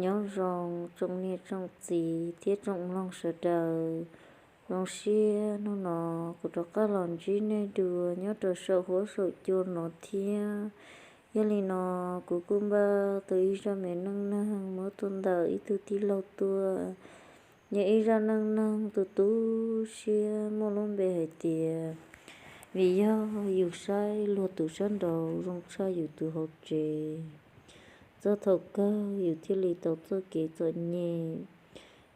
Nyob zoo tsoom niam tsoom txiv thiab tsoom mloog sawv daws. Zoo siab hnub no kuv rov qab los ntsib nej dua nyob rau saum huab saum cua no thiab. Yog li no, kuv kuj npaj tau ib zaj me neej neeg muab tuaj ntawm ib tug tij laug tuaj. Yog ib zaj neej neeg tu tu siab muaj lub npe hais tias, vim yog yus saib luag tus sab nraud zoo tshaj yus tus hauv tsev, txog thaum kawg yus thiaj li tau txoj kev txom nyem.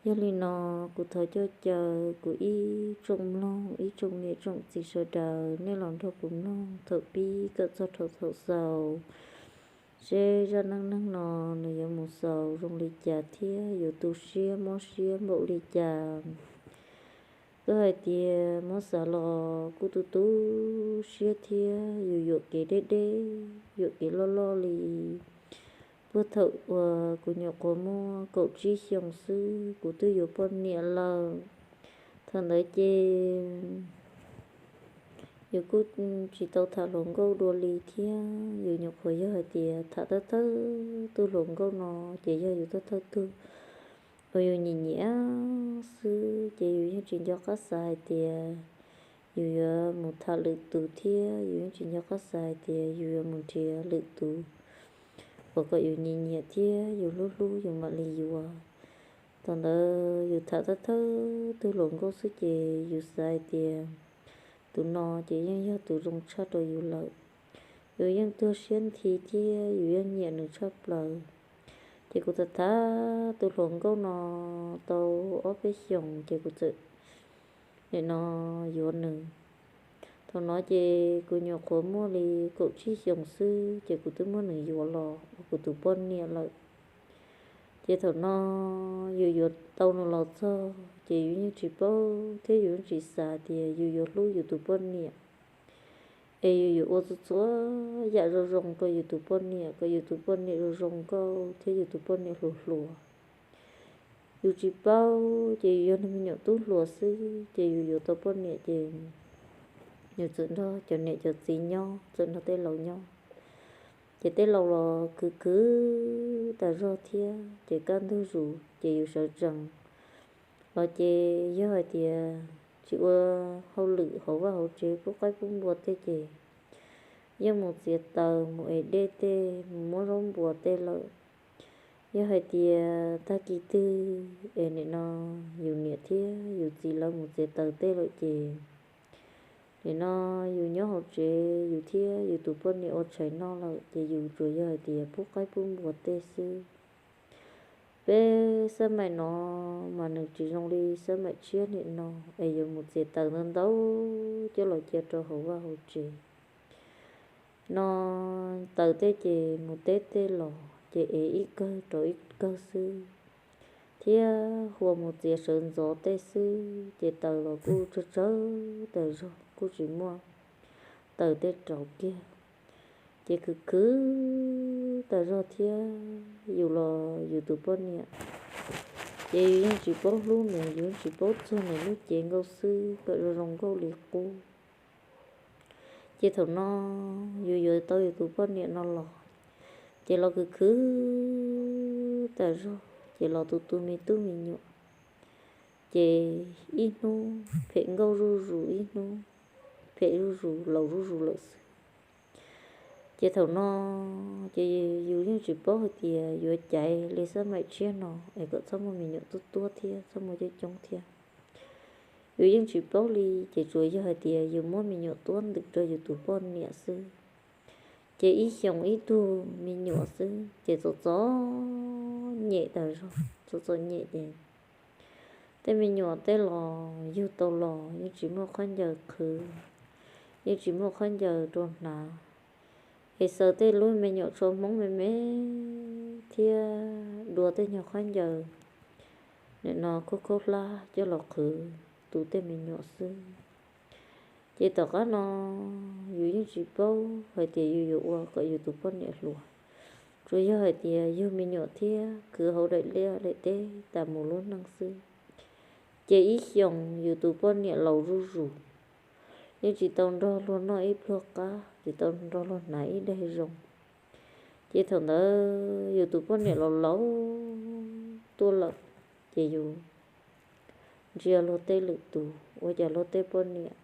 Yog li no, kuv thov coj caw kuv ib tsoom mloog, ib tsoom niam tsoom txiv sawv daws, nej los nrog kuv mloog thaum pib kom txog rau thaum xaus, seb zaj neej neeg no nws yuav mus xaus zoo li cas thiab yuav tu siab mob siab npaum li cas. Twb hais tias muab xav los kuj tu tu siab thiab yus yuam kev deb deb, yuam kev loj loj li. Puag thaum uas kuv nyuam qhuav muaj kaum tsib xyoos xwb kuv twb yuav poj niam lawm. Thaum ntawd ces yus kuj tsis tau tham hluas nkauj dua li thiab. Yus nyuam qhuav yog hais tias tham thawj thawj tug hluas nkauj no ces yog yus thawj thawj tug uas yus nyiam nyiam xwb, ces yus yeej tsis nco qab xav hais tias yus yuav mus tham lwm tus thiab yus yeej tsis nco qab xav hais tias yus yuav mus nrhiav lwm tus uas kom yus nyiam nyiam thiab yus hlub hlub yus mam li yuav. Thaum ntawd yus tham thawj thawj tug hluas nkauj xwb ces yus xav hais tias tus no ces yeej yog tus zoo tshaj rau yus lawm. Yus yeej tuag siab nthi thiab yus yeej nyiam nws tshaj plaws. Ces kuv tham tham tus hluas nkauj no tau ob peb xyoos ces kuv txawm, nim no, yuav nws. Thaum no ces kuv nyuam qhuav muaj li kaum tsib xyoos xwb ces kuv twb muab nws yuav los ua kuv tus poj niam lawm. Ces thaum no yus yuav tau nws los txog ces yus yeej tsis paub thiab yus yeej tsis xav tias yus yuav hlub yus tus poj niam, es yus yuav ua txhua txhua yam zoo zoo rau yus tus poj niam kom yus tus poj niam zoo zoo nkauj thiab yus tus poj niam hluas hluas. Yus tsis paub ces yus yog niag me nyuam tub hluas xwb ces yus yuav tau poj niam ces yus txawm nrog cov niam cov txiv nyob, txawm nrog tej laus nyob. Ces tej laus los khwv khwv tas zog thiab ces kaj ntug zus ces yus sawv tsees los ces yog hais tias tsis ua hauj lwm hauv vaj hauv tsev pub qaib pub npua tej ces yeej mus txiav taws mus ev dej tej mus muab zaub npua tej lawm. Yog hais tias tag kis twg es nim no yus niam thiab yus txiv lawv mus txiav taws tej lawm ces nim no yus nyob hauv tsev yus thiab yus tus poj niam ua tshais noj lawm ces yus tsuas yog hais tias pub qaib pub npua tej xwb. Peb xab maim no mas nws tsis zoo li xab maim tshiab nim no es yuav mus txiav taws ntau ntau coj los cia rau hauv vaj hauv tsev. No taws tej ces mus teb tej los ces ev ib kawg rau ib kawg xwb, thiab hua mus txiav sawv ntxov tej xwb ces taws los kuj tsawg tsawg tas zog kuj tsis muaj taws tej rau kiag. Ces khwv khwv tas zog thiab yus los yus tus poj niam ces yus yeej tsis paub hlub nws, yus yeej tsis paub txog nws lub cev nkauj xwb kom zoo zoo nkauj li qub. Ces thaum no yus yuav tau yus tus poj niam no los, ces los khwv khwv tas zog ces los tu tu me tub me nyuam. Ces ib hnub phem nkauj zuj zus, ib hnub phem zuj zus, laus zuj zus lawm xwb. Ces thaum no ces yus yeej tsis paub hais tias yuav caiv li xab maim tshiab no es kom txhob muaj me nyuam tuab tuab thiab txhob muaj coob coob thiab. Yus yeej tsis paub li, ces tsuas yog hais tias yus muab me nyuam tuab ntws rau yus tus poj niam xwb. Ces ib xyoos ib tug me nyuam xwb ces txom txom nyem tas zog, txom txom nyem ces tej me nyuam tej los yug tau los yeej tsis muaj khaub ncaws qhwv, yeej tsis muaj khaub ncaws rau hnav. Es xaws tej lub me nyuam tsho Hmoob me me thiab dua tej nyuag khaub ncaws nim no khaub khaub hlab coj los qhwv tu tej me nyuam xwb. Ces tom qab no yus yeej tsis paub hais tias yus yuav ua kom yus tus poj niam hluas, tsuas yog hais tias yug me nyuam thiab khwv hauv daim liaj daim teb tas mus lub neej xwb. Ces ib xyoos yus tus poj niam laus zuj zus, yeej tsis tau nrog luag noj ib pluag qab, tsis tau nrog luag hnav ib daig zoo. Ces thaum ntawd yus tus poj niam laus laus tuaj lawm, ces yus ntsia luag tej lwm tus ua cas luag tej poj niam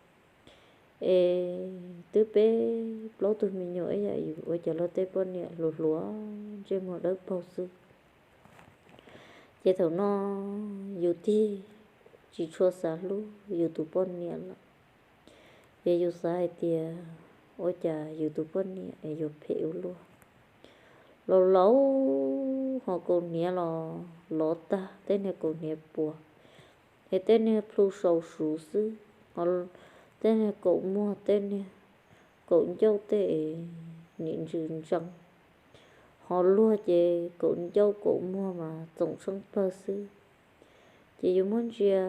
es twb peb plaub tug me nyuam ib yam yus, ua cas luag tej poj niam hluas hluas ntsej muag dawb paug xwb. Ces thaum no yus tig tsis tshua xav hlub yus tus poj niam lawm. Ces yus xav hais tias ua cas yus tus poj niam es yuav phem ua luaj. Laus laus ho kaus hniav los lov tag, tej niag kaus hniav puas es tej niag plhu sau suv xwb, tej niag kaum muag tej niag kaum ncauj tej es nim ntsws ntsees, ho luag ces kaum ncauj kaum muag mas txoom tsheej plawg xwb. Ces yus muab ntsia,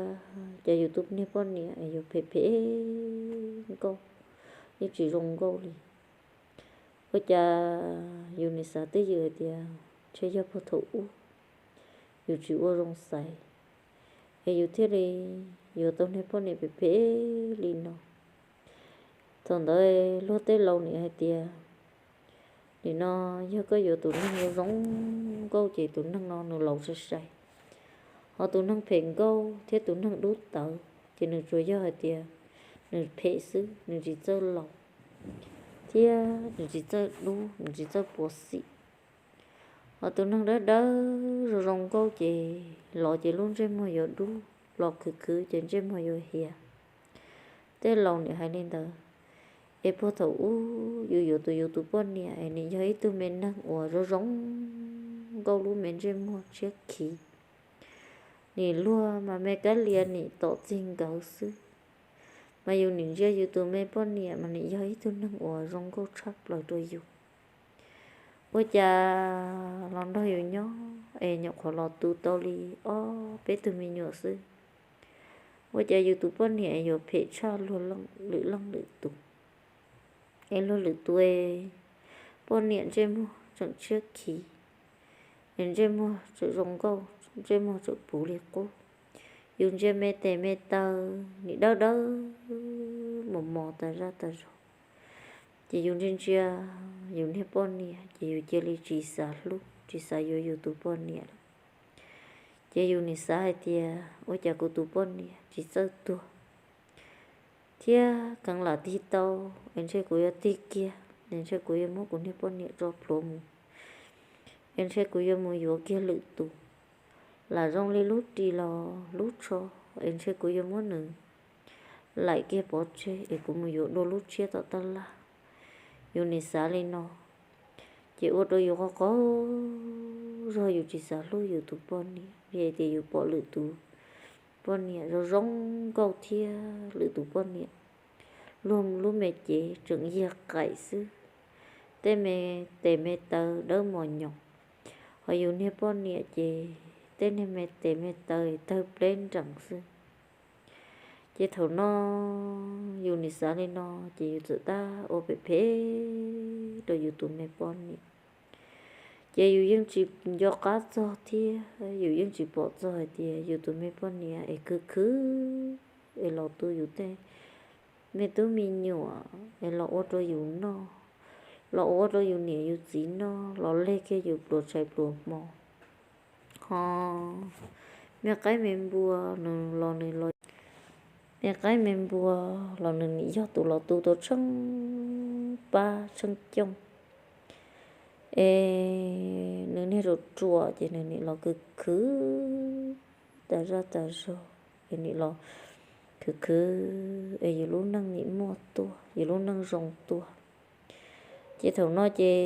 ces yus tus niag poj niam yuav phem phem nkauj, yeej tsis zoo nkauj li. Ua cas yus nim xav twj ywm hais tias ntshe yog puag thaum ub yus tsis ua zoo xaiv es yus thiaj li yuav tau niag poj niam phem phem li no. Thaum ntawd luag tej laus nim hais tias, nim no yog koj yuav tus neeg zoo zoo nkauj ces tus neeg no nws laus sai sai, ho tus neeg phem nkauj thiab tus neeg dub tawv ces nws tsuas yog hais tias nws phem xwb, nws tsis txawj laus thiab nws tsis txawj dub, nws tsis txawj puas xim. Ho tus neeg dawb dawb zoo zoo nkauj ces los ces lub ntsej muag yuav dub, los khwv khwv ces ntsej muag yuav hiav. Tej laus nim hais li ntawd. Es puag thaum ub yus yuav tus yus tus poj niam es nim yog ib tug me neeg uas zoo zoo nkauj, lub me ntsej muag tshiab khiv, nim luag mas me kab lias nim tom txig nkawd xwb, mas yus nim ntsia yus tus me poj niam mas nim yog ib tug neeg uas zoo nkauj tshaj plaws rau yus. Ua cas los nrog yus nyob es nyuam qhuav los tu tau li ob peb tug me nyuam xwb, ua cas yus tus poj niam yuav phem tshaj luag lwm leej lwm tus? Es luag lwm tus poj niam ntsej muag tseem tshiab khiv, es ntsej muag tseem zoo nkauj, ntsej muag tseem puv li qub. Yus ntsia me tes me taw nim dawb dawb mos mos tas zaj tas zog. Ces yus ntsia ntsia yus niag poj niam ces yus cia li tsis xav hlub, tsis xav yuav yus tus poj niam lawm. Ces yus nim xav hais tias ua cas kuv tus poj niam tsis txawj tuag thiab kheev lam tig tau, es ntshe kuv yuav tig kiag, es ntshe kuv yuav muab kuv niag poj niam tso plhuav mus, es ntshe kuv yuav mus yuav kiag lwm tus, lam zoo li lub ris los lub tsho, es ntshe kuv yuav muab nws laim kiag pov tseg es kuv mus yuav dua lub tshiab tom tab laj. Yus nim xav li no, ces ua rau yus qaug qaug zog, yus tsis xav hlub yus tus poj niam, vim hais tias yus pom lwm tus poj niam zoo zoo nkauj thiab lwm tus poj niam luag lub me cev tseem yiag qaim xwb, tej me tes me taw dawb mos nyoos, ho yus niag poj niam ces tej niag me tes me taw tawg pleb nrees xwb. Ces thaum no yus nim xav li no, ces yus txawm tab ua phem phem rau yus tus me poj niam. Ces yus yeej tsis nco qab txog thiab yus yeej tsis pom txog hais tias yus tus me poj niam es khwv khwv es los tu yus tej me tub me nyuam es los ua rau yus noj, los ua rau yus niam yus txiv noj, los leg kiag yus pluas tshais pluas hmo. Ho me qaib me npua nws los nws los, me qaib me npua los nws nim yog tus los tu tau tsheej pab tsheej cooj. Es nws niag ruam ruam ces nws nim los khwv khwv tas zaj tas zog, es nim los khwv khwv es yus lub neej nim muaj tuaj, yus lub neej zoo tuaj. Ces thaum no ces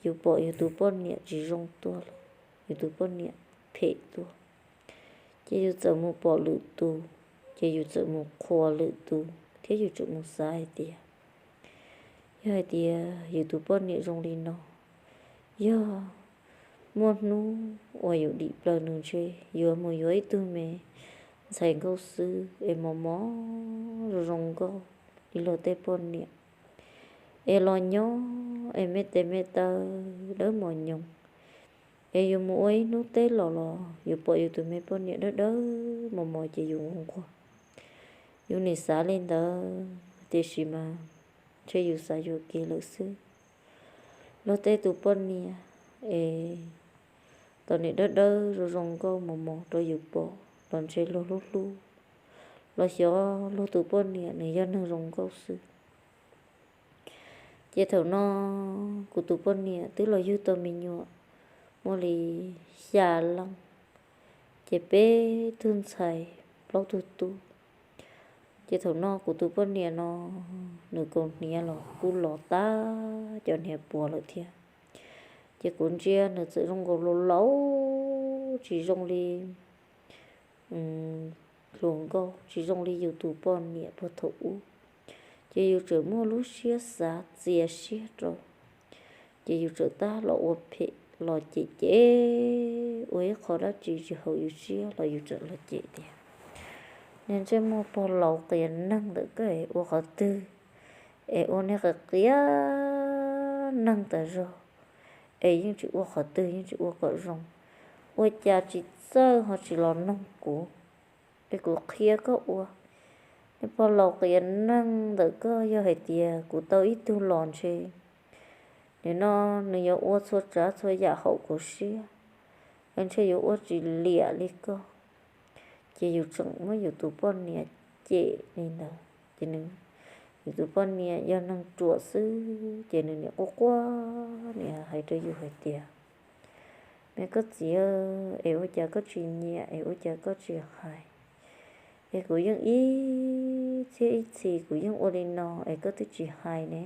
yus pom yus tus poj niam tsis zoo tuaj lawm, yus tus poj niam phem tuaj, ces yus txawm mus pom lwm tus, ces yus txawm mus qhuas lwm tus thiab yus tseem mus xav hais tias, yog hais tias yus tus poj niam zoo li no, yog muaj hnub uas yus dim plaws nws ntshe yuav mus yuav ib tug me ntxhais nkauj xwb es mos mos zoo zoo nkauj li luag tej poj niam, es los nyob es me tes me taw dawb mos nyoos, es yus mus ua ib hnub teb los los yus pom yus tus me poj niam dawb dawb mos mos ces yus nquag nquag. Yus nim xav li ntawd tiam sis mas ntshe yus xav yuam kev lawm xwb. Luag tej tus poj niam es tus niam dawb dawb zoo zoo nkauj mos mos rau yus pom los ntshe luag hlub hlub, los xyov luag tus poj niam nws yog neeg zoo nkauj xwb. Ces thaum no kuv tus poj niam twb los yug tau me nyuam muaj li xya leej, ces peb tug ntxhais plaub tug tub. Ces thaum no kuv tus poj niam no nws kaus hniav los kuj los tag cov hniav puas lawm thiab. Ces kuv ntsia nws txawm zoo nkaus laus laus, tsis zoo li hluas nkauj, tsis zoo li yus tus poj niam puag thaum ub. Ces yus txawm muaj lub siab xav txias siab rau. Ces yus txawm tab los ua phem los cem cem, ua ib qho dab tsi tsis haum yus siab los yus txawm los cem tias, niag ntsej muag pog laus qias neeg ntawm koj es ua qhov twg es ua niag qias qias neeg tas zog, es yeej tsis ua qhov twg yeej tsis ua kom zoo, ua cas tsis txawj ho tsis los noog kuv, es kuv qhia koj ua. Niag pog laus qias neeg ntawm koj, yog hais tias kuv tau ib tug los ntshe nim no nws yuav ua txhua tsav txhua yam haum kuv siab, es ntshe yuav ua tsis liam li koj. Ces yus tseem muab yus tus poj niam cem li ntawd, ces nws, yus tus poj niam yog neeg ruam xwb ces nws niam quaj quaj niam hais rau yus hais tias, me koj txiv, es ua cas koj tsis nyiam, es ua cas koj tsis hais? Es kuv yeej ib txhiab ib txhis kuv yeej ua li no es koj twb tsis hais ne,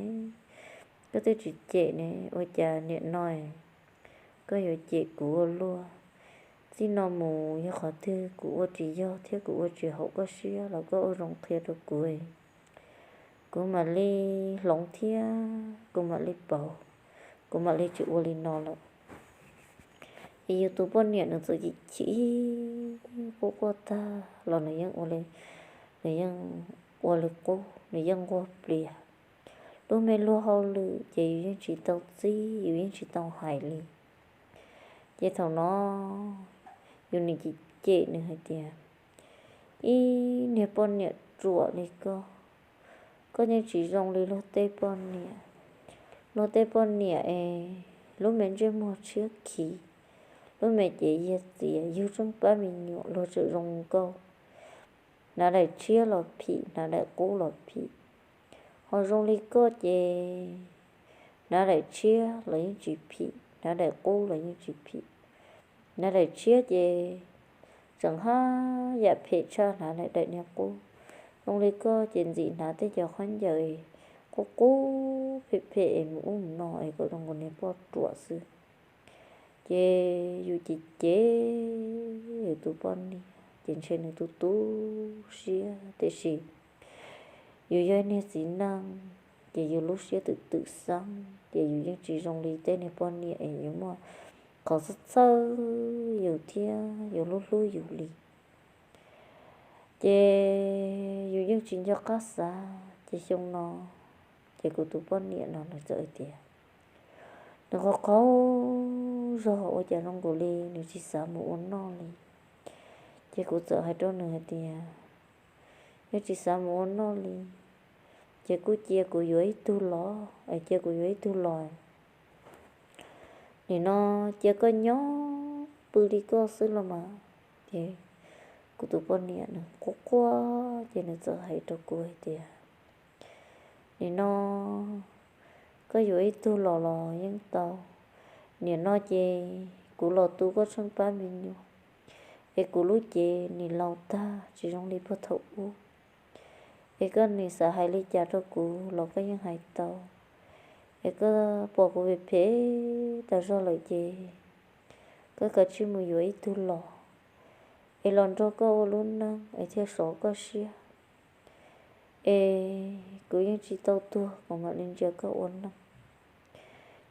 koj twb tsis cem ne, ua cas nim no koj yuav cem kuv ua luaj? Txij no mus yog qhov twg kuv ua tsis yog thiab kuv ua tsis haum koj siab los koj ua zoo qhia rau kuv, kuv mam li hloov thiab kuv mam li pauv, kuv mam li tsis ua li no lawm. Es yus tus poj niam nws txawm chim chim quaj quaj tag los nws yeej ua li, nws yeej ua li qub, nws yeej nquag plias. Lub me luag hauj lwm ces yus yeej tsis tau txib, yus yeej tsis tau hais li. Ces thaum no yus nim cem cem nws hais tias, ib niag poj niam ruam li koj, koj yeej tsis zoo li luag tej poj niam. Luag tej poj niam es lub me ntsej muag tshiab khiv, lub me cev yiag txias, yug tsheej pab me nyuam luag tseem zoo nkauj. Hnav daim tshiab los phim, hnav daim qub los phim. Ho zoo li koj ces hnav daim tshiab los yeej tsis phim, hnav daim qub los yeej tsis phim. Hnav daim tshiab ces tseem haj yam phem tshaj hnav daim daim niag qub. Zoo li koj ces ntxim hnav tej cov khaub ncaws qub qub phem phem es mus ub mus no es kom zoo nkaus niag poj ruam xwb. Ces yus cem cem yus tus poj niam ces ntshe nws tu tu siab, tiam sis yus yog niag txiv neej ces yus lub siab twm twm xeeb ces yus yeej tsis zoo li tej niag poj niam es yuav muaj qhov txhawj txhawj yus thiab yuav hlub hlub yus li. Ces yus yeej tsis nco qab xav, ces xyoo no ces kuv tus poj niam no nws txawm hais tias, nws qaug qaug zog ua cas zoo nkaus li nws tsis xav mus ua noj li. Ces kuv txawm hais rau nws hais tias, yog tsis xav mus ua noj li, ces kuj cia kuv yuav ib tug los, es cia kuv yuav ib tug los, nim no cia koj nyob pw li koj xwb los mas. Ces kuv tus poj niam nws quaj quaj ces nws txawm hais rau kuv hais tias, nim no koj yuav ib tug los los yeej tau. Nim no ces kuv los tu koj tsheej pab me nyuam, es kuv lub cev nim laus tag tsis zoo li puag thaum ub. Es koj nim xav hais li cas rau kuv los koj yeej hais tau. Es koj pom kuv phem phem tas zog lawm ces koj kav tsij mus yuav ib tug los, es los nrog koj ua lub neej es thiaj sov koj siab. Es kuv yeej tsis tau tuag kuv mam li ntsia koj ua neej.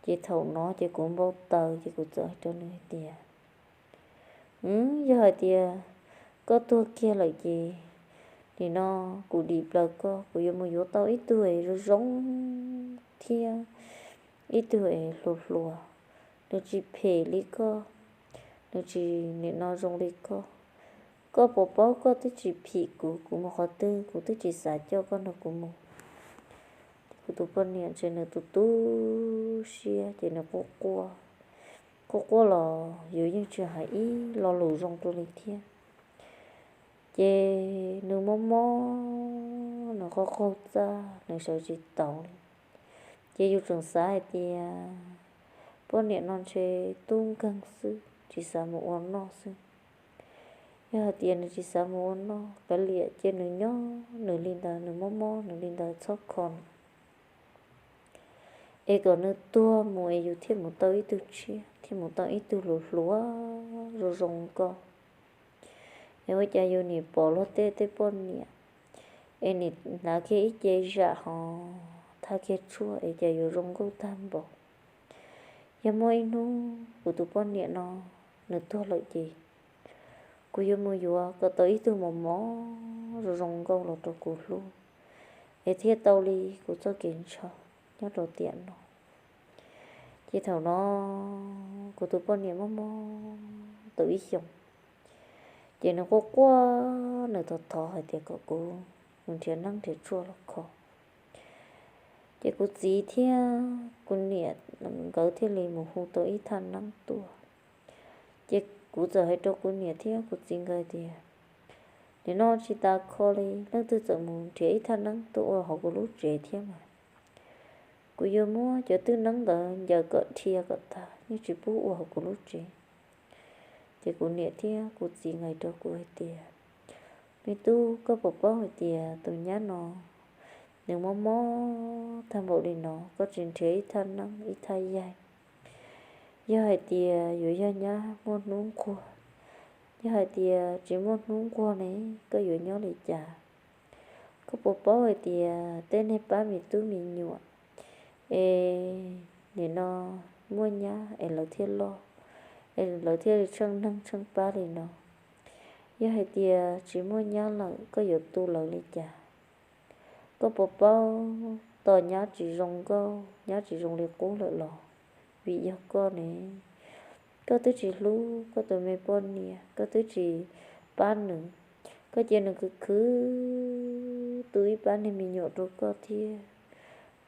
Ces thaum no ces kuv npau taws ces kuv txawm hais rau nws hais tias, yog hais tias koj tuag kiag lawm ces nim no kuv dim plaws koj, kuv yuav mus yuav tau ib tug zoo zoo thiab ib tug es hluas hluas, nws tsis phem li koj, nws tsis nim no zoo li koj. Koj puas paub koj twb tsis phim kuv, kuv mus qhov twg kuv twb tsis xav coj koj nrog kuv mus. Kuv tus poj niam ntshe nws tu tu siab ces nws quaj quaj, quaj quaj los yus yeej tsis hais ib lo lus zoo rau li thiab. Ces nws mob mob, nws qaug qaug txaj, nws sawv tsis taus li. Ces yus tseem xav hais tias poj niam no ntshe tub nkeeg xwb, tsis xav mus ua noj xwb. Yog hais tias nws tsis xav mus ua noj, kav liam cia nws nyob nws li ntawd, nws mob mob nws li ntawd, txhob kho nws, es kom nws tuag mus es yus thiaj mus tau ib tug tshiab, thiaj mus tau ib tug hluas hluas zoo zoo nkauj. Es ua cas yus nim pom luag tej tej poj niam es nim hnav kiag ib ce zam hos thaj kiag tshuaj es cas yuav zoo nkauj tag npaum. Yog muaj ib hnub kuv tus poj niam no nws tuag lawm ces kuv yuav mus yuav kom tau ib tug mos mos zoo zoo nkauj los rau kuv hlub, es thiaj tau li kuv txoj kev ntshaw nyob rau tiam no. Ces thaum no kuv tus poj niam mob mob tau ib xyoos, ces nws quaj quaj, nws thov thov hais tias kom kuv mus nrhiav neeb nrhiav tshuaj los kho. Ces kuv txiv thiab kuv niam nkawd thiaj li mus hu tau ib thaj neeb tuaj. Ces kuv txawm hais rau kuv niam thiab kuv txiv nkawd tias, nim no tsis tas kho li, leej twg txawm mus nrhiav ib thaj neeb tuaj ua hauv kuv lub tsev thiab mas kuv yuav muab cov twj neeb ntawd ncaws kom dhia kom tag, yeej tsis pub ua hauv kuv lub tsev. Ces kuv niam thiab kuv txiv nkawd hais rau kuv hais tias, me tub, koj puas paub hais tias tus nyab no nws mob mob tag npaum li no, koj tsis nrhiav ib thaj neeb ib thaj yaig, yog hais tias yuav yog nyab muaj hnub nquag, yog hais tias tsis muaj hnub nquag ne, koj yuav nyob li cas? Koj puas paub hais tias tej neeg pab me tub me nyuam es nim no muaj nyab es lawv thiaj loj, es lawv thiaj li tsheej neeg tsheej pab li no. Yog hais tias tsis muaj nyab lawm, koj yuav tu lawv li cas? Koj puas paub tos nyab tsis zoo nkauj, nyab tsis zoo li qub lawm los vim yog koj ne. Koj twb tsis hlub koj tus me poj niam, koj twb tsis pab nws, koj cia nws khwv khwv tu ib pab niag me nyuam rau koj thiab,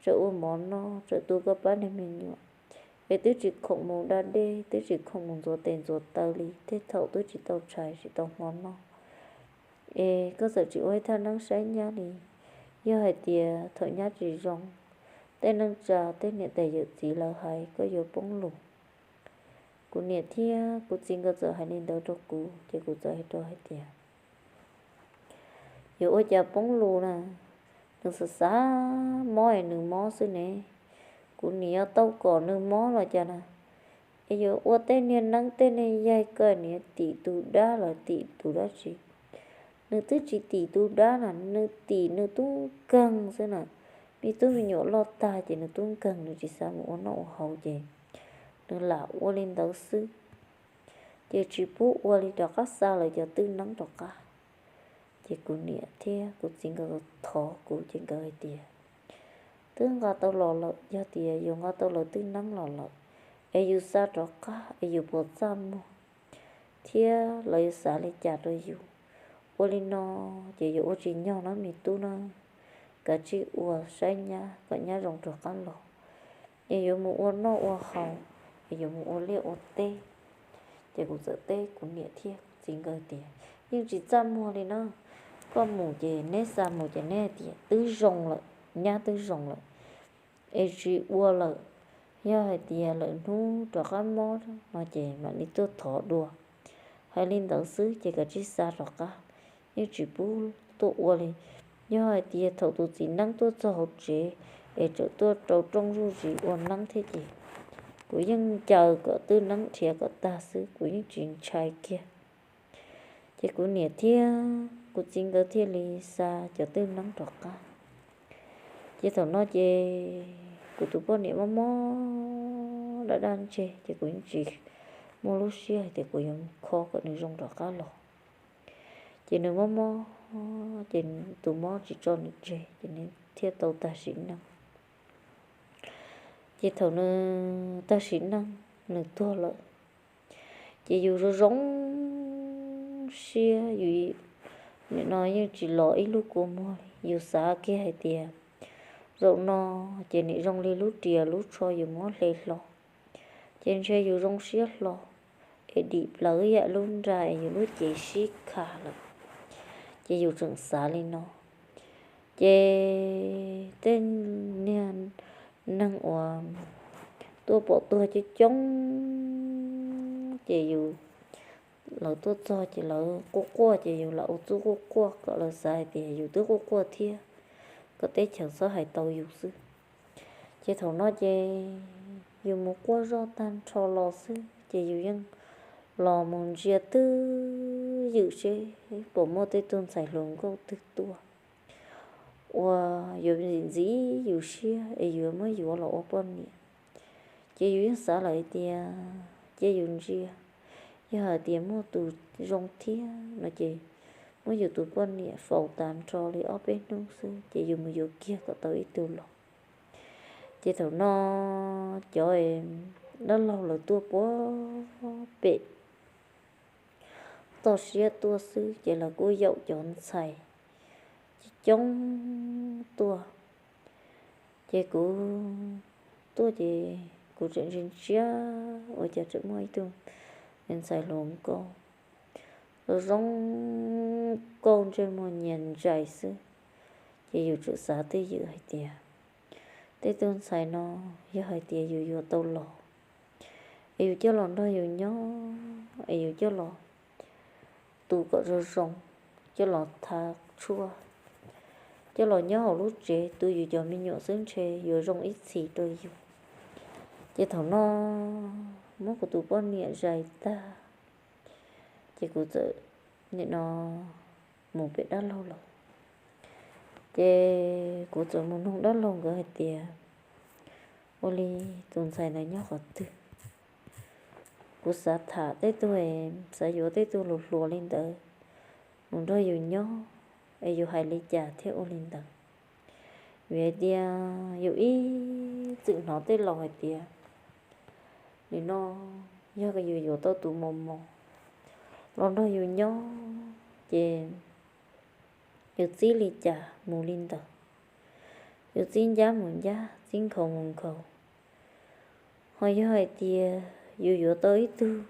tseem ua mov noj, tseem tu koj pab niag me nyuam, es twb tsis khoom mus da dej, twb tsis khoom mus ntxuav tes ntxuav taw li, tej thaum twb tsis tau tshais tsis tau hmo noj. Es koj txawm tsis ua ib thaj neeb saib nyab li, yog hais tias thaum nyab tsis zoo, tej neej tsa tej niam tais yawm txiv lawv hais koj yuav poob lus. Kuv niam thiab kuv txiv nkawd txawm hais li ntawd rau kuv, ces kuv txawm hais rau hais tias, yuav ua cas poob lus na, nws xav xav mob es nws mob xwb ne, kuv nim yuav tau kom nws mob los cas na. Es yuav ua tej niag neeb tej niag yaig koj nim yuav tim tus dab los tim tus dab tsi? Nws twb tsis tim tus dab na, nws tim nws tub nkeeg xwb na. Me tub me nyuam loj tag ces nws tub nkeeg, nws tsis xav mus ua noj ua haus ces nws lam ua li ntawd xwb, ces tsis pub ua li rov qab xa lawv cov twj neeb rov qab. Ces kuv niam thiab kuv txiv nkawd thov kuv ces nkawd hais tias, twb nqa tau los lawm, yog tias yus nqa tau lawv twj neeb los lawm, es yus xa rov qab es yus puas txaj muag thiab lawv yuav xav li cas rau yus? Ua li no ces yuav ua tsis nyog na me tub na. Kav tsij ua saib nyab kom nyab zoo rov qab los, es yuav mus ua noj ua haus, es yuav mus ua liaj ua teb. Ces kuv txawm teb kuv niam thiab kuv txiv nkawd tias, yeej tsis txaj muag li na. Koj mus ces neb xa mus ces neb hais tias twb zoo lawm, nyab twb zoo lawm, es tsis ua lawm. Yog hais tias lawm hnub rov qab mob no ces mam li tuaj thov dua. Hais li ntawd xwb ces kav tsij xa rov qab, yeej tsis pub tuaj ua li. Yog hais tias thaum tus txiv neeb tuaj txog hauv tsev es tseem tuaj rau rooj zuj zus ua neeb thiab ces kuv yeej ncaws kom twj neeb nrhiav kom tag xwb, kuv yeej tsis ntshai kiag. Ces kuv niam thiab kuv txiv nkawd thiaj li xa cov twj neeb rov qab. Ces thaum no ces kuv tus poj niam mob mob daj daj ntseg ces kuv yeej tsis muaj lub siab hais tias kuv yuav mus kho kom nws zoo rov qab los. Ces nws mob mob ces tus mob tsis tso nws tseg ces nws thiaj tau tag sim neej. Ces thaum nws tag sim neej, nws tuag lawm, ces yus zoo zoo siab, yus nim no yeej tsis los ib lub kua muag li. Yus xav kiag hais tias zaum no ces nim zoo li lub riam lub tsho yus muab hle hlo, ces ntshe yus zoo siab hlo es dim plaws ib yam lub nra es yus lub cev sib kha lawm. Ces yus tseem xav li no, ces tej niag neeg uas tuaj pom tuag coob coob, ces yus, lawv tuaj txog ces lawv quaj quaj, ces yus lam ua txuj quaj quaj kom lawv xav hais tias yus twb quaj quaj thiab, kom teb chaws txhob hais tau yus xwb. Ces thaum no ces yus mus quaj zoj tag nrho los xwb, ces yus yeej los mus ntsia twj ywm seb puas muaj tej tug ntxhais hluas nkauj twg tuaj uas yuav ntxim ntxim yus siab es yuav muab yuav los ua poj niam. Ces yus yeej xav lawm hais tias cia yus ntsia, yog hais tias muaj tus zoo thiab no ces muab yus tus poj niam faus tas nrho li ob peb hnub xwb ces yus mus yuav kiag kom tau ib tug los. Ces thaum no cov dab laug lawv tuaj puag pem toj siab tuaj xwb, ces lawv kuj yaum cov ntxhais coob tuaj. Ces kuv tuaj ces kuv tseem ntsia ntsia, ua cas tseem muaj ib tug ntxhais hluas nkauj zoo zoo nkauj ntsej muag nyias ntsais xwb. Ces yus tseem xav twj ywm hais tias tej tug ntxhais no yog hais tias yus yuav tau los es yus coj los nrog yus nyob, es yus coj los tu kom zoo zoo, coj los thav tshuaj, coj los nyob hauv lub tsev tu yus cov me nyuam xwb ntshe yuav zoo ib txhis rau yus. Ces thaum no muab kuv tus poj niam zais tag, ces kuv txawm nim no mus pem dab laug lawm. Ces kuv txawm mus nug dab laug nkawd hais tias ua li tus ntxhais ntawd nyob qhov twg. Kuv xav tham tej tug, xav yuav tej tug hluas hluas li ntawd mus nrog yus nyob, es yus hais li cas thiaj ua li ntawd. Vim hais tias yus ib txwm hnov tej laus hais tias nim no yog yus yuav tau tus mos mos los nrog yus nyob, ces yus txib li cas mus li ntawd, yus txib ncab mus ncab, txib nkhaus mus nkhaus. Ho yog hais tias yus yuav tau ib tug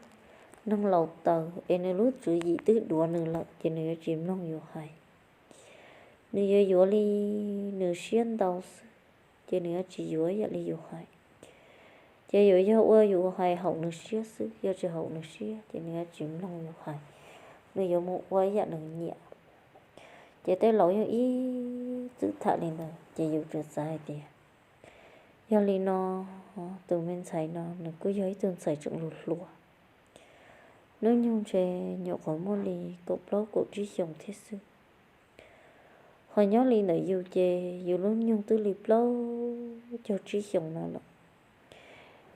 neeg laus taws es nws lub tswv yim twb duav nws lawm ces nws yuav tsis mloog yus hais. Nws yuav yuav li nws siab ntau xwb, ces nws yuav tsis yuav yam li yus hais. Ces yuav yog ua yus hais haum nws siab xwb, yog tsis haum nws siab ces nws yuav tsis mloog yus hais, nws yuav mus ua yam nws nyiam. Ces tej laus yog ib txwm tham li ntawd ces yus tseem xav hais tias yog li no tus me ntxhais no nws kuj yog ib tug ntxhais tseem hluas hluas, hnub nyoog ntshe nyuam qhuav muaj li kaum plaub kaum tsib xyoos thiab xwb. Ho nyob li ntawm yus ces yus lub nyoog twb li plaub caug tsib xyoos no lawm.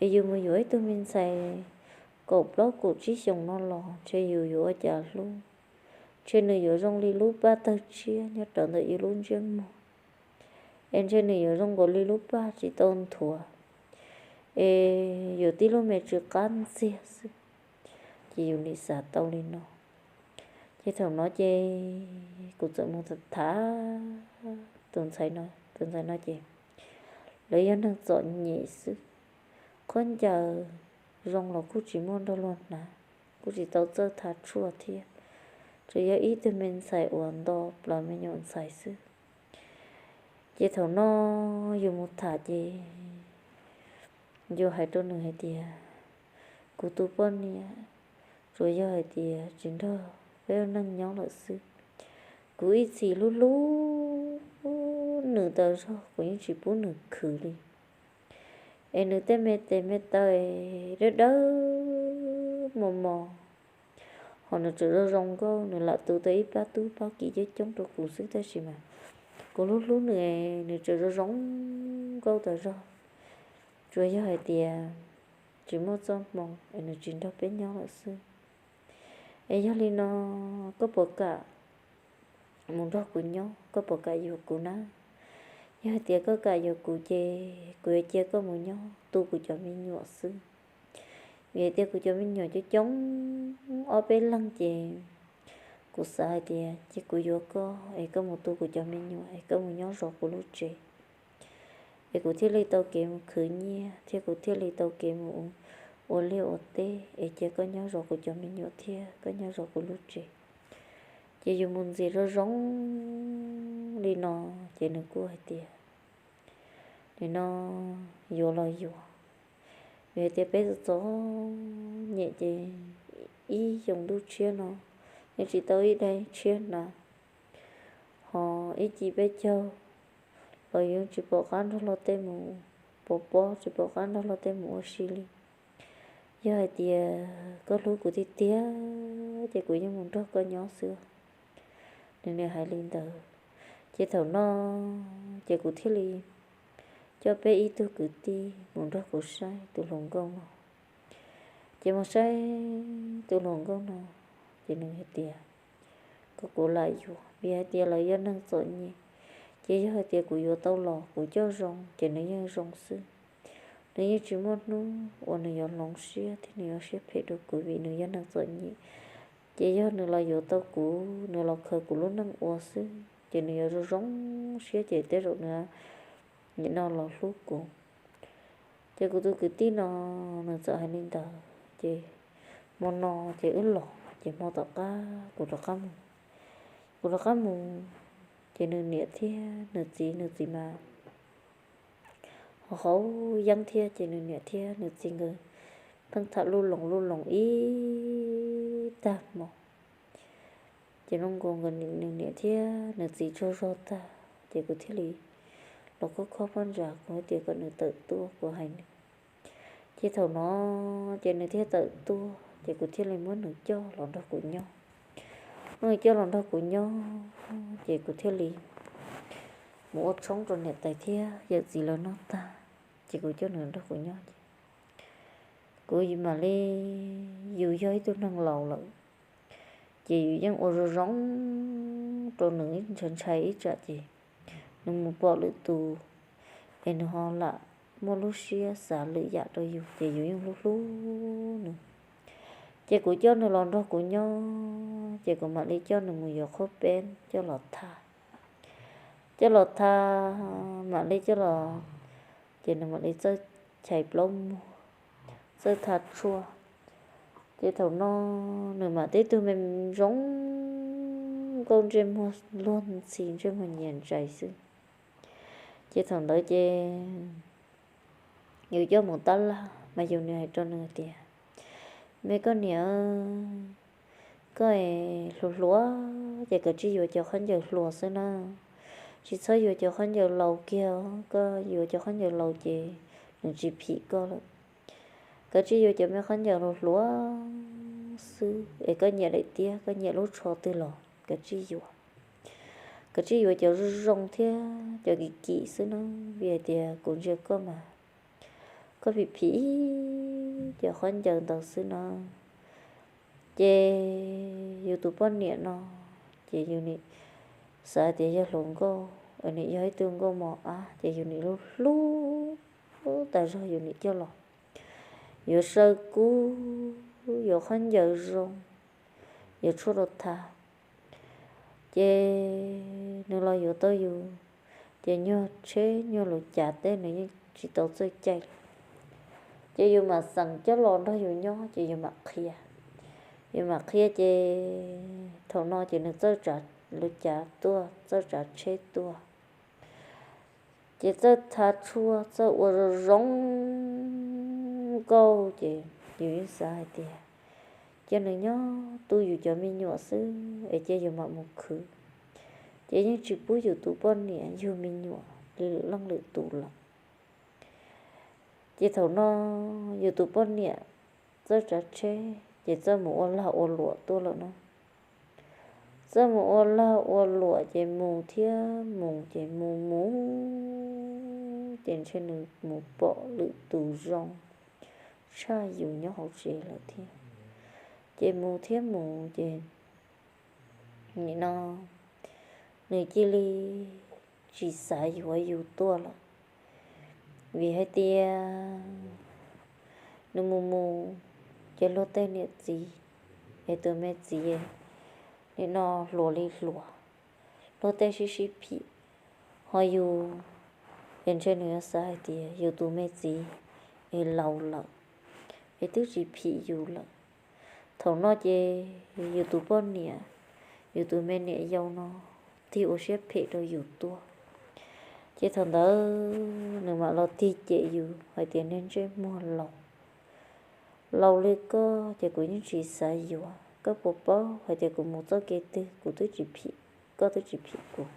Es yus mus yuav ib tug me ntxhais kaum plaub kaum tsib xyoos no los ntshe yus yuav ua cas hlub. Ntshe nws yuav zoo li lub paj tawg tshiab nyob rawv ntawm yus lub ntsiab muag, es ntshe nws yuav zoo nkaus li lub paj tsis tau nthuav, es yuav tib lub me tsw qab ntxiag xwb. Ces yus nim xav tau li no. Ces thaum no ces kuv txawm mus tham tus ntxhais no, tus ntxhais no ces lawv yog neeg txom nyem xwb, khaub ncaws zoo los kuj tsis muaj nrog luag hnav, kuj tsis tau txawj thav tshuaj thiab, tsuas yog ib tug me ntxhais uas nto plaws me nyuam ntxhais xwb. Ces thaum no yus mus tham ces yus hais rau nws hais tias kuv tus poj niam tsuas yog hais tias tsis nrog peb ua neej nyob lawm xwb. Kuv ib txhis hlub hlub nws tas zog kuv yeej tsis pub nws khwv li. Es nws tej me tes me taw dawb dawb mos mos, ho nws tseem zoo zoo nkauj, nws lam tu tau ib pab tub pab kiv coob coob rau kuv xwb tab sis mas kuv hlub hlub nws, nws tseem zoo zoo nkauj tas zog. Tsuas yog hais tias tsis muaj txoj hmoo es nws tsis nrog peb nyob lawm xwb. Es yog li no koj puas kam mus nrog kuv nyob, koj puas kam yuav kuv na? Yog hais tias koj kam yuav kuv ces kuv yuav cia koj mus nyob tu kuv cov me nyuam xwb. Vim hais tias kuv cov me nyuam coob coob ob peb leeg ces kuv xav hais tias ces kuv yuav koj es koj mus tu kuv cov me nyuam es koj mus nyob zov kuv lub tsev, es kuv thiaj li tau kev mus khwv nyiaj thiab kuv thiaj li tau kev mus ua liaj ua teb es cia koj nyob zov kuv cov me nyuam thiab koj nyob zov kuv lub tsev. Ces yus mus ntxias zoo zoo li no, ces nws kuj hais tias, nim no yuav los yuav, vim hais tias peb txom txom nyem ces ib xyoo ntuj tshiab no yeej tsis tau ib daim tshiab hnav, ho ib ci peb caug los yus tsis pom qab nrog luag tej mus pov pob, tsis pom qab nrog luag tej mus ua si li. Yog hais tias koj hlub kuv tiag tiag ces kuv yeej mus nrog koj nyob xwb. Nws niaj hais li ntawd, ces thaum no ces kuv thiaj li coj peb ib tug kwv tij mus nrog kuv saib tus hluas nkauj no. Ces mus saib tus hluas nkauj no, ces nws hais tias, kom kuv lam yuav, vim hais tias lawv yog neeg txom nyem. Ces yog hais tias kuv yuav tau los kuv coj zoo ces nws yeej zoo xwb. Nws yeej tsis muaj hnub uas nws yuav hloov siab thiab nws yuav siab phem rau kuv vim nws yog neeg txom nyem. Ces yog nws los yuav tau kuv, nws los khaws kuv lub neej ua xwb ces nws yuav zoo zoo siab ces tej zaum nws nim no los hlub kuv. Ces kuv tus kwv tij no nws txawm hais li ntawd ces hmo no ces wb los ces hmo tom qab kuv rov qab mus. Kuv rov qab mus ces nws niam thiab nws txiv, nws txiv mas ho haus yeeb thiab ces nws niam thiab nws txiv nkawd pheej tham lub loos lub loos ib tag hmo. Ces nws nkaus nkawd nws niam thiab nws txiv tsaug zog tag ces kuv thiaj li los khob khob pob ntsa, kuv hais tias kom nws tawm tuaj, kuv hais nws. Ces thaum no ces nws thiaj tawm tuaj ces kuv thiaj li muab nws coj los nrog kuv nyob. Muab nws coj los nrog kuv nyob ces kuv thiaj li mus ua tshoob rau niam tais thiab yawm txiv lawv noj tag, ces kuv coj nws nrog kuv nyob ces kuv mam li, yus yog ib tug neeg laus lawm ces yus yeej ua zoo zoo rau nws ntshai ntshai ib tsam ces nws mus pom lwm tus es nws ho lam muaj lub siab xav lwm yam rau yus ces yus yeej hlub hlub nws. Ces kuv coj nws los nrog kuv nyob ces kuv mam li coj nws mus yuav qhob peb coj los tha. Coj los tha, mam li coj los, ces nws mam li txawj chais plaub muag, txawj tha tshuaj. Ces thaum no nws mam tib tug me zoo nkauj ntsej muag luag ntxhi ntsej muag nyias ntsais xwb. Ces thaum ntawd ces yus coj mus tab laj mas yus niam hais rau nws tias, me koj niam, koj es hluas hluas ces koj tsis yuav cov khaub ncaws hluas xwb na, tsis txhob yuav cov khaub ncaws laus kiag, koj yuav cov khaub ncaws laus ces nws tsis phim koj lawm. Koj tsis yuav cov me khaub ncaws hluas hluas xwb es koj nyiam daim tiab, koj nyiam lub tsho twg los koj tsis yuav. Koj tsis yuav cov zoo zoo thiab cov kim kim xwb na, vim hais tias kuv ntsia koj mas koj phim phim cov khaub ncaws ntawd xwb no. Ces yus tus poj niam no ces yus nim xav tias yog hluas nkauj, nim yog ib tug nkauj mos ab ces yus nim hlub hlub tas zog yus nim coj los. Yuav saw kub, yuav khaub ncaws zoo, yuav tshuaj rau tha. Ces nws los yuav tau yus, ces nyuag tsheb nyuag lus cav tej nws yeej tsis tau txawj caij. Ces yus mam xeem coj los nrog yus nyob ces yus mam qhia. Yus mam qhia ces thaum no ces nws txawj tsav lus cav tuaj, txawj tsav tsheb tuaj, ces txawj tha tshuaj, txawj ua zoo zoo nkauj ces yus yeej xav hais tias cia nws nyob tu yus cov me nyuam xwb es cia yus mam mus khwv. Ces yeej tsis pub yus tus poj niam yug me nyuam li lwm leej lwm tus lawm. Ces thaum no yus tus poj niam txawj tsav tsheb ces txawj mus ua lag ua luam tuaj lawm no. Txawj mus ua lag ua luam ces mus thiab mus ces mus mus ces ntshe nws mus pom lwm tus zoo tshaj yus nyob hauv tsev lawm thiab. Ces mus thiab mus ces nim no nws cia li tsis xav yuav yus tuaj lawm, vim hais tias nws mus mus ces luag tej niam txiv es tus me txiv nim no hluas li hluas, luag tej sib sib phim, ho yus es ntshe nws yuav xav hais tias yus tus me txiv es laus lawm, es twb tsis phim yus lawm. Thaum no ces yus tus poj niam, yus tus me niam yau no tig ua siab phem rau yus tuaj. Ces thaum ntawd nws mam los tig cem yus hais tias, niag ntsej muag laus, laus li koj ces kuv yeej tsis xav yuav. Koj puas paub hais tias kuv mus txoj kev twg kuv twb tsis phim, koj twb tsis phim kuv,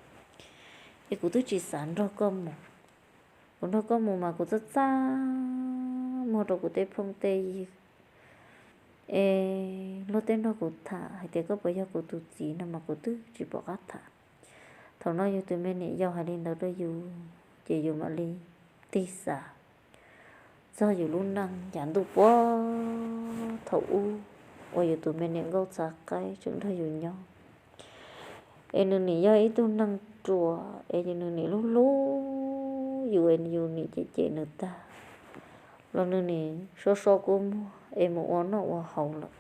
es kuv twb tsis xav nrog koj mus. Kuv nrog koj mus mas kuv txaj txaj muag rau kuv tej phooj tej ywg, es luag tej nrog kuv tham hais tias koj puas yog kuv tus txiv no mas kuv twb tsis pom qab tham. Thaum no yus tus me niam yau hais li ntawd rau yus, ces yus mam li tig xav txog yus lub neej yav ntuj puag thaum ub uas yus tus me niam nkauj txhav qaib tseem nrog yus nyob. Es nws nim yog ib tug neeg ruam, es nws nim hlub hlub yus, es yus nim cem cem nws tag los nws nim so so kua muag es mus ua noj ua haus lawm,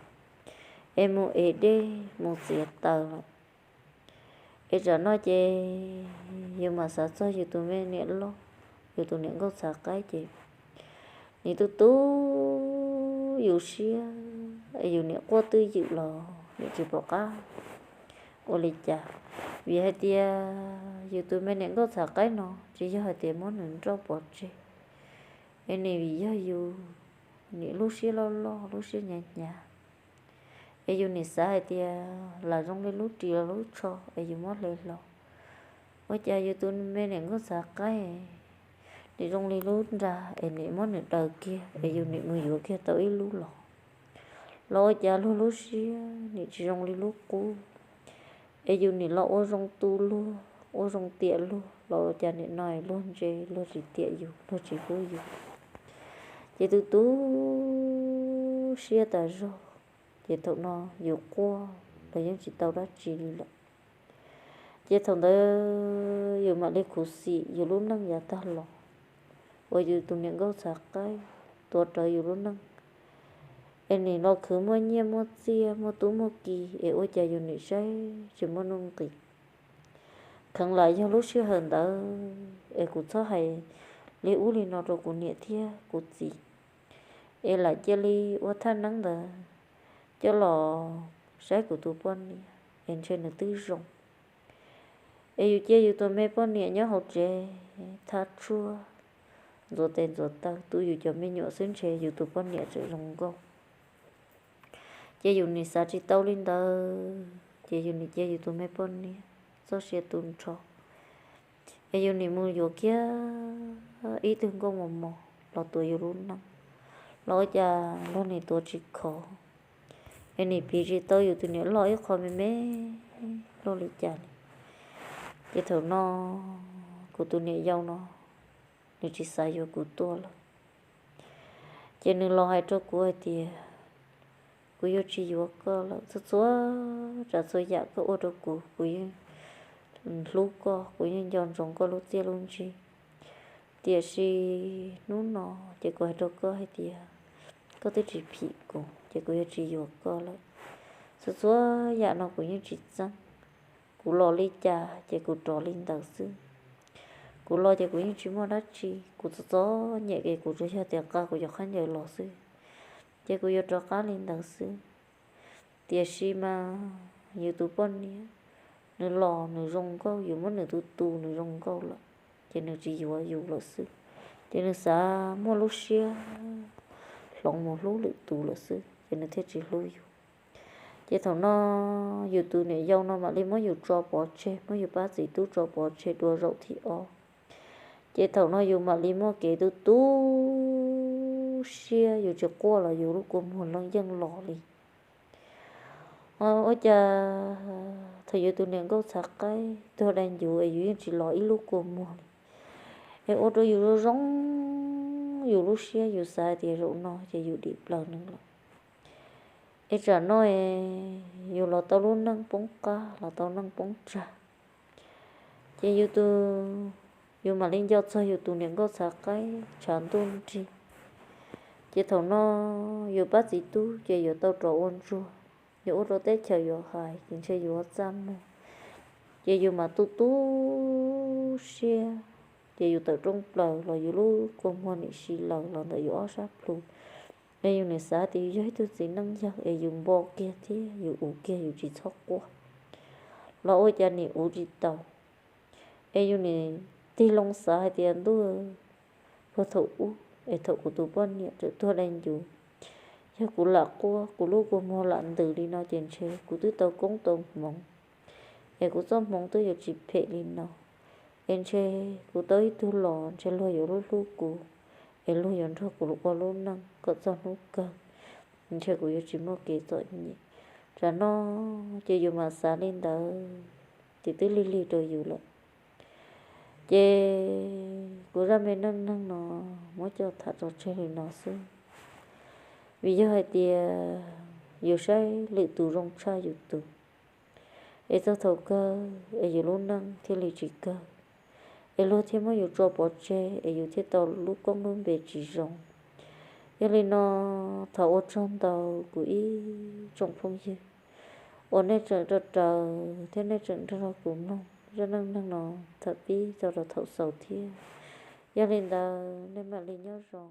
es mus ev dej mus txiav taws lawm. Es tsam no ces yus mam xav txog yus tus me niam loj, yus tus niam nkauj txhav qaib ces nim tu tu yus siab, es yus nim quaj twj ywm los nim tsis pom qab ua li cas. Vim hais tias yus tus me niam nkauj txhav qaib no tsis yog hais tias muab nws nrauj pov tseg, es nim vim yog yus nim lub siab loj loj lub siab hnyav hnyav, es yus nim xav hais tias lam zoo li lub ris los lub tsho es yus muab hle hlo. Ua cas yus tus me niam nkauj txhav qaib nim zoo li lub nra es nim muab nws daws kiag es yus nim mus yuav kiag tau ib lub los, los ua cas luag lub siab nim tsis zoo li lub qub, es yus nim los ua zoo tu luag ua zoo tiam luag, los ua cas nim no luag ntse luag tsis tiam yus luag tsis hlub yus. Ces tu tu siab tas zog, ces thaum no yus quaj los yeej tsis tau dab tsi li lawm. Ces thaum ntawd yus mam li khuv xim yus lub neej yav tag los uas yus tus niam nkauj txhav qaib tuav rawv yus lub neej, es nim los khwv muaj nyiaj muaj txiaj muaj tub muaj ki, es ua cas yus nim saib tsis muaj nuj nqis. Kheev lam yog lub sij hawm ntawd es kuv txhob hais li ub li no rau kuv niam thiab kuv txiv, es lam cia li ua thaj neeb ntawd coj los saib kuv tus poj niam es ntshe nws twb zoo. Es yus cia yus tus me poj niam nyob hauv tsev thaj tshuaj ntxuav tes ntxuav taw tu yus cov me nyuam xwb ntshe yus tus poj niam tseem zoo nkauj. Ces yus nim xav tsis tau li ntawd, ces yus nim cia yus tus me poj niam txoj sia tu nrho, es yus nim mus yuav kiag ib tug nkauj mos mos los tuav yus lub neej, los ua cas luag nim tuav tsis khov, es nim piv tsis tau yus tus niam loj ib qho me me luaj li cas li. Ces thaum no kuv tus niam yau no nws tsis xav yuav kuv tuaj lawm. Ces nws los hais rau kuv hais tias, kuv yuav tsis yuav koj lawm, txhua txhua tsav txhua yam koj ua rau kuv, kuv yeej hlub koj, kuv yeej nco ntsoov koj lub txiaj lub ntsig. Tiam sis hnub no ces kuv hais rau koj hais tias koj twb tsis phim kuv, ces kuv yuav tsis yuav koj lawm. Txhua txhua yam no kuv yeej tsis txeeb. Kuv los li cas ces kuv rov li ntawd xwb. Kuv los ces kuv yeej tsis muaj dab tsi, kuv txom txom nyem ces kuv tsuas yog tias nqa kuv cov khaub ncaws los xwb, ces kuv yuav rov qab li ntawd xwb. Tiam sis mas yus tus poj niam, nws los nws zoo nkauj, yus muab nws tu tu nws zoo nkauj lawm, ces nws tsis yuav yus lawm xwb. Ces nws xav muaj lub siab hloov mus hlub lwm tus lawm xwb, ces nws thiaj tsis hlub yus. Ces thaum no yus tus niam yau no mam li muab yus tso pov tseg, muab yus pab txiv tub tso pov tseg dua zaum thib ob. Ces thaum no yus mam li muaj kev tu tu siab, yus tsis quaj los yus lub kua muag yeej los li. Ua cas thaum yus tus niam nkauj txhav qaib tuag dai ncuv es yus yeej tsis los ib lub kua muag li, es ua rau yus zoo zoo yus lub siab, yus xav tias zaum no ces yus dim plaws nws lawm. Es tsam no yus los tau lub neej poob qab los tau neej poob tsag, ces yus tus, yus mam li nco txog yus tus niam nkauj txhav qaib tshav ntuj nrig. Ces thaum no yus pab txiv tub ces yuav tau rov ua ntsuag, yuav ua rau teb chaws yuav hais ces ntshe yuav txaj muag. Ces yus mam tu tu siab, ces yus tawm rooj plaws los yus lub kua muag nim si laws los ntawm yus ob sab plhu. Es yus nim xav tias yus yog ib tug txiv neej yawg es yus npo kiag thiab yus uv kiag, yus tsis txhob quaj los ua cas nim uv tsis tau. Es yus nim tig loo xav hais tias ntuj, puag thaum ub es thaum kuv tus poj niam tseem tuag dai ncus, yog kuv lam quaj kuv lub kua muag lam ntws li no ces ntshe kuv twb tau koob tau hmoov, es kuv txoj hmoov twb yuav tsis phem li no. Es ntshe kuv tau ib tug los ntshe luag yuav hlub hlub kuv, es luag yuav nrog kuv ua lub neej kom txog hnub kawg, ntshe kuv yuav tsis muaj kev txom nyem. Tsam no ces yus mam xav li ntawd, ces twb lig lig rau yus lawm. Ces kuv zaj me neej neeg no muab coj tham tso tseg li no xwb, vim yog hais tias yus saib lwm tus zoo tshaj yus tus, es txog thaum kawg es yus lub neej thiaj li tsis kawg, es luag thiaj muab yus tso pov tseg, es yus thiaj tau lub koob lub npe tsis zoo. Yog li no, thov ua tsaug ntau kuv ib tsoom phooj ywg uas nej tseem raws raws thiab nej tseem nrog kuv mloog zaj neej neeg no thaum pib txog rau thaum xaus thiab. Yog li ntawd nej mam li nyob zoo.